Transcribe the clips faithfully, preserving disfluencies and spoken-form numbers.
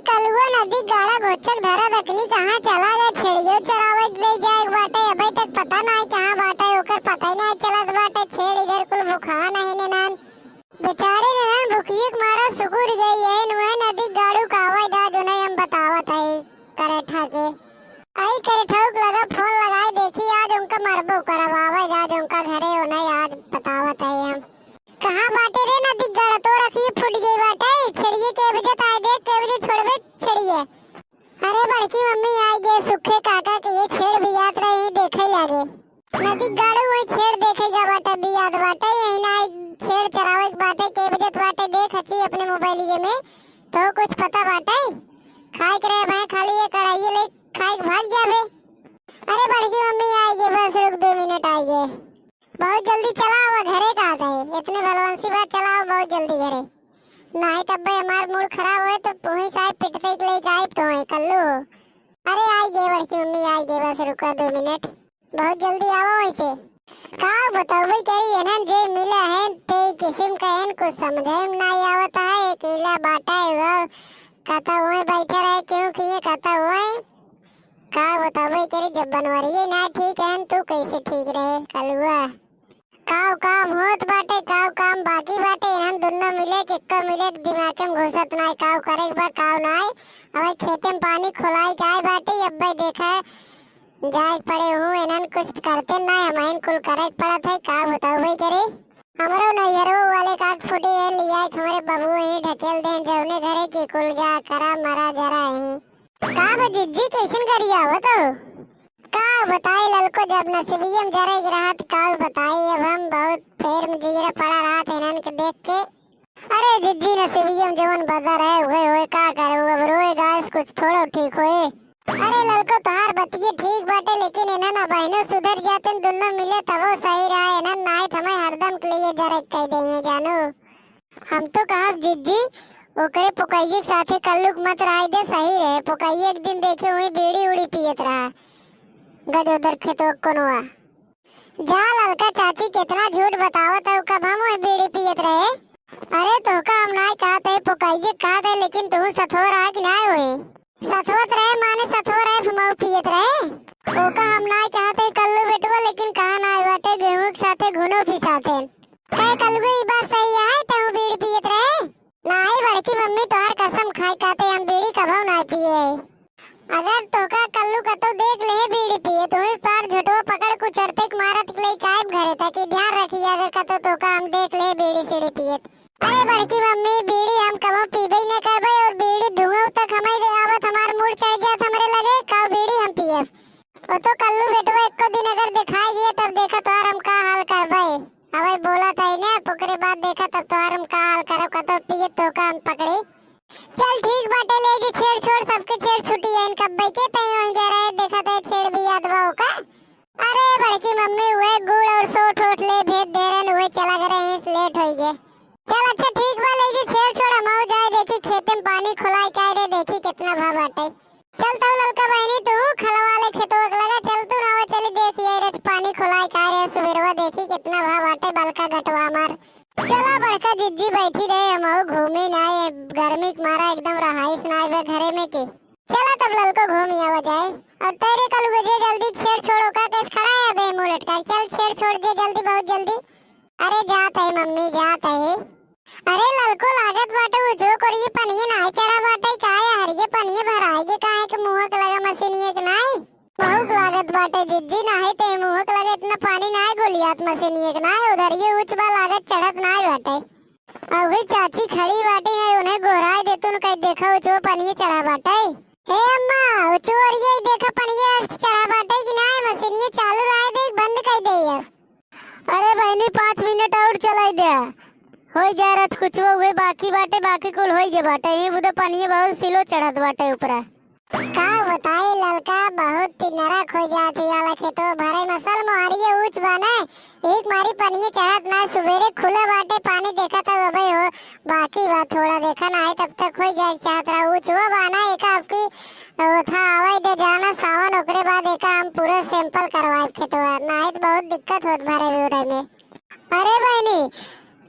कलुआ नदी गाड़ा घोचक धरा दखनी कहाँ चला गए, छेड़ियो चरावे के ले जाए के बाटे, अबे तक पता नाहीं कहाँ बाटे, ओकर पता ही नाहीं चलत बाटे, छेड़ इधर कुल भुखा नहीं ने नान। बेचारे ने नान भुखिए के मारा सुकुर गई है, नुए नदी गाड़ू का आवाज दा जो नहीं हम बतावत है करेठा के। आई करेठा के लगा फोन लगाए देखी आज उनका मरबो करब, आवाज आज उनका घरे हो नहीं आज बतावत है हम। कहाँ बाटे रे नदी गाड़ा, तो रखी फूट गई बाटे, छेड़िए के बजे ताई देख, के बजे छोड़बे छेड़िए। अरे बड़की मम्मी आई गे सुखे काका के ये छेड़ बियात रही देखे लागे। नदी गाड़ू वही छेड़ देखे गा बाटे बियात बाटे, यही ना छेड़ चरावे के बाटे, के बजत बाटे देख हची अपने मोबाइलिए में, तो कुछ पता बाटे? खाए के रहे भाई खाली ये कढ़ाई ले खाए के भाग जाबे। अरे बड़की मम्मी आई गे बस रुक दो मिनट आई गे। बहुत जल्दी चला आवा घरे का है, इतने भलवंसी बात चला आवा बहुत जल्दी घरे। नाहीं तब भाई हमार मूड खराब होए तो वहीं साहब पिटते के लेके आइब तो वहीं कल्लू। अरे आई गे बड़की मम्मी आई गे बस रुका दो मिनट। बहुत जल्दी आवा वैसे। का बतावे करी एनन जे मिले हैं ते किस्म का एन कुछ समझे में नाहीं आवत है, अकेला बाटा है वो। कहता हुए बैठे रहे क्यों किए कहता हुए। का बतावे करी जब बनवरिए ना ठीक है तू कैसे ठीक रहे कलुआ। काव काम होत बाटे, काव काम बाकी बाटे, एनन दुन्नो मिले के एक्को मिले के दिमाग में घुसत नाय, काव करे के बा, काव नाय। अबे खेते में पानी खुलाई के आए बाटे, अब्बे देखा जाए के पड़े हूँ, एनन कुछ करते नाय, हमहिन कुल करे के पड़त है, का बताओ भाई करे। हमरो नैहरो वाले का फूटी है, लिया के हमरे बबू ही ढकेल दें जौने घरे की कुल जा करा मरा जरा ही। का बा जिज्जी, कैसन गरियावत हो? का बताई ललको, जब नसीबियम जरे के रहत, का बताई अब हम, बहुत फेर में जिगरा पड़ा रहत इन्हन के देख के। अरे जिज्जी, नसीबियम जवन बदर है, उहे होए, का करे, अब रोए गास कुछ थोड़ो ठीक होए। अरे ललको, तोहार बतिये ठीक बाटे, लेकिन इन्हन अबहिनो सुधर जातन, दुन्नो मिले तबो सही रहा, इन्हन नाय त हमें हरदम के लिए जरे कह देंगे, जानो। हम तो कहब जिज्जी, ओकरे पोकैये के साथे कल्लू के मत रहाई दे, सही रहे। पोकैये एक दिन देखे हुई बीड़ी उड़ी पियत रहा गजोदर खेतवा के कोनवा। जा ललका चाची, कितना झूठ बतावत है, कब हम वही बीड़ी पियत रहे? अरे तोहका हम नाय कहत है, पोकैये कहत है, लेकिन तू सथो रहा कि नाय हुई? सथवत रहे माने सथो रहे, फुमाऊ पियत रहे। ओका हम नाय कहत है कल्लू बेटवा, लेकिन कहा नाय बाटे गेहूं के साथे घुनो पिसाते। कहे कलुआ, ई बात सही है, तहु बीड़ी पियत रहे? नाहीं बड़की मम्मी, तोहार कसम खाए कहते हम बीड़ी कभो ना पिए। अगर तोका कल्लू कतो देख ले बीड़ी पिए, तो ही सार झोटवा पकड़ कुचरते के मारत के ले कायब घरे, ताकि ध्यान रखिए, अगर कतो तोका हम देख ले बीड़ी सीड़ी पिए। अरे बड़की मम्मी, बीड़ी हम कभो पीबे ही न करबे, और बीड़ी धुआं तक हमें आवत हमार मूड चढ़ जात हमरे लगे, का बीड़ी हम पिए। ओ तो कल्लू बेटवा एको दिन अगर दिखाई गए तब देखा तोहार हम का हाल करबे। अबे बोला था ही ना, ओकरे बाद देखा तब तोहार हम का हाल करब, कतो पिए तोका हम पकड़ी। चल ठीक बाटे, ले जी छेड़ छोड़, सबके छेड़ छुटी है, इनका बैके तई होई गया रहे, देखा तई छेड़ भी याद बा ओका। अरे बड़की मम्मी हुए गुड़ और सो ठोठ ले भेज दे रहे, हुए चला गए रहे, इस लेट होई गए। चल अच्छा ठीक बा, ले जी छेड़ छोड़, हम आऊ जाए देखी खेते में पानी खुलाई का रे, देखी कितना भा बाटे। चल तू ललका बहिनी, तू खलवा ले खेतवा के लगा, चल तू नावा चली देख ये रच पानी खुलाई का रे, सुबेरवा देखी कितना भा बाटे बलका गटवा मार। चला बड़का जिज्जी बैठी रहे, हम घूमे ना, ये गर्मी के मारा एकदम रहाइश ना आवे घरे में की। चला तब ललको घूम आवा जाए। और तेरे कल बजे जल्दी छेड़ छोड़ ओका केस खड़ा है बे मुंह लटका, चल छेड़ छोड़ दे जल्दी, बहुत जल्दी। अरे जात है मम्मी, जात है। अरे ललको लागत बाटे उ जो करिए पनिये नाय चढ़ा बाटे, काहे हरिये पनिये भराए के काहे के मुहक लगा मशीनिये के नाय। मुहक लागत बाटे जिज्जी, नाय ते मुहक लगे इतना पानी नाय गोलियात मशीनिये के नाय, उधर ये ऊंच बा लागत चढ़त नाय बाटे। अउही चाची खड़ी बाटी है, उन्हें गोहराए देतुन कह देखा ऊंचो पनिये चढ़ा बाटे। हे अम्मा, ऊंचो अरिये देखा पनिये चढ़ा बाटे कि नाय, मशीनिये चालू रहे दे बंद कर दे अब। अरे बहनी, पाँच मिनट और चलाई दे, होई जाए रथ कुछ हुए बाकी बाटे, बाकी कुल होई गए बाटे। ये बुदा पनिये बहुत सिलो चढ़त बाटे ऊपरा। का बताई ललका, बहुत ही नरक हो जात ही वाला खेतो भरे में। असल मोहरिये ऊंच बा ना, एक मारी पनिये चढ़त ना, सुबेरे खुला बाटे पानी देखा था अबे हो, बाकी बा थोड़ा देखा ना है, तब तक हो जाए चाहत रहा। ऊंच वो बा ना, एक आपकी वो था आवे दे जाना सावन, ओकरे बाद एक हम पूरा सैंपल करवाए खेतवा, ना है तो बहुत दिक्कत होत भरे उरे में। अरे बहनी,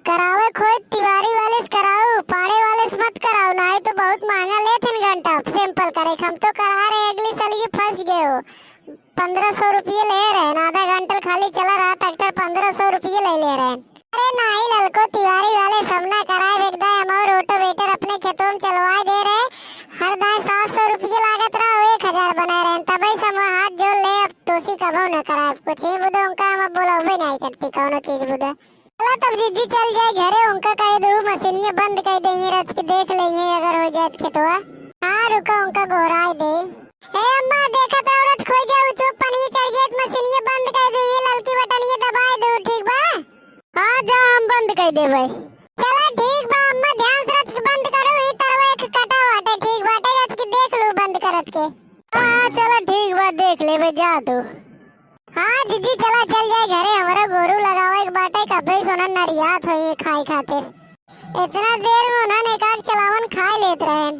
करावे खोई तिवारी वाले से कराओ, पाड़े वाले से मत कराओ, नाहीं तो बहुत महँगा लेत हैं घंटा sample करे। हम तो करा रहे, अगली साल ये फँस गए हो, पन्द्रह सौ रुपये ले रहे हैं, आधा घंटा खाली चला रहा ट्रैक्टर, पन्द्रह सौ रुपये ले ले रहे हैं। अरे नाहीं ललको, तिवारी वाले से हम ना कराए, एकदम हम और रोटावेटर अपने खेतों में चलवाए दे रहे, हर दाएँ सात सौ रुपये लागत रहा, एक हजार बनाए रहे, तबे से हम हाथ जोड़ ले, अब तोसी कबो न कराए कुछ। ये बुदो उनका हम अब बोलबे नाहीं करती कौनो चीज बुदो। चला तब जीजी चल जाए घरे, उनका कह दू मशीनिया बंद कर देंगे, रच के देख लेंगे अगर हो जाए खेतवा। हाँ रुका, उनका गोहराए दे। ए अम्मा, देखत रहो रच खोई जाऊ, चुप पनिया चढ़ जाए, मशीनिया बंद कर दू, ये ललकी बटनिया दबाए दू, ठीक बा? हाँ जा, हम बंद कर देबे। चला ठीक बा अम्मा, ध्यान से रच के बंद करो, ई तरवा एक कटा बाटे, ठीक बाटे, रच के देख लू बंद करत के। हाँ हाँ, चला ठीक बा, देख लेबे, जा तू। हाँ जीजी, चला चल जाए घरे, हमरा गोरू लगावे के बाटे, कबे सोना नरियात होई खाए खातिर। इतना देर में उन्हन एक आध चलावन खाए लेत रहेन।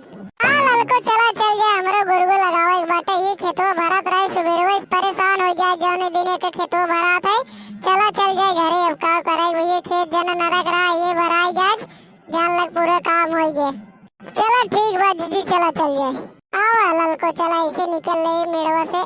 हाँ ललको, चला चल जाए, हमरा गोरू लगावे के बाटे, ये खेतवा भरत रहे सुबेरवे से, परेशान हो जाए जौने दिन एक खेतवा भरात है। चला चल जाए घरे, अब का करे, ये खेत जना नरक रहा, ये भराई जाए, जान लग पूरा काम हो गए। चला ठीक बा जीजी, चला चल जाए। आवा ललको, चला ऐसे निकल ले मेड़वा से।